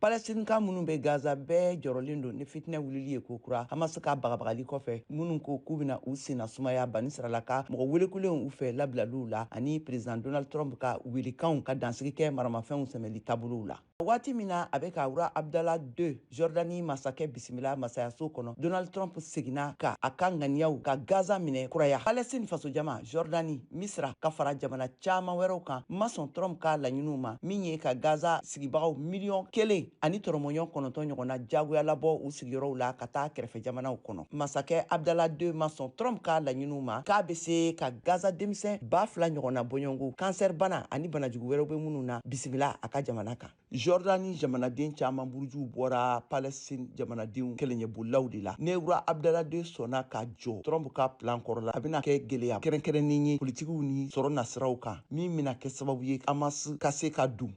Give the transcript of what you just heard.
Palestinka minnu bɛ Gaza bɛɛ jɔrɔlen don ni fitinɛ wulili ye kokura Hamas ka bagabagali kɔfɛ, minnu ko k'u bɛna u senna sumaya Banisirala ka mɔgɔ welekulenw u fɛ labilaliw la, ani président Donald Trump ka welekanw ka dansigi kɛ maramafɛnw sɛmɛli taabolow la. Waati min na a bɛ ka roi Abdallah II, Jordanie masakɛ bisimila masayaso kɔnɔ, Donald Trump seginna ka a ka ŋaniyaw ka Gaza minɛ kuraya. Palestine fasojama, Jordanie, Misra ka fara jamana caman wɛrɛw kan ma sɔn Trump ka laɲiniw ma, min ye ka Gaza sigibagaw miliyɔn 1.9 ɲɔgɔnna jagoya labɔ u sigiyɔrɔw la ka taa kɛrɛfɛ jamanaw kɔnɔ. Masakɛ Abdallah II ma sɔn Trump ka laɲiniw ma k'a bɛ se ka Gaza denmisɛn 2000 ɲɔgɔnna bɔɲɔgɔnko kansɛri bana ani banajugu wɛrɛw bɛ minnu na bisimila a ka jamana kan. Jordanie jamanaden caman burujuw bɔra Palestine jamanadenw kɛlɛɲɛbolilaw de la. Ni roi Abdallah II sɔnna ka jɔ Trump ka plan kɔrɔ la, a bɛna kɛ gɛlɛya kɛrɛnkɛrɛnnen ye politikiw ni sɔrɔ nasiraw kan, min bɛna kɛ sababu ye Hamas ka se ka don.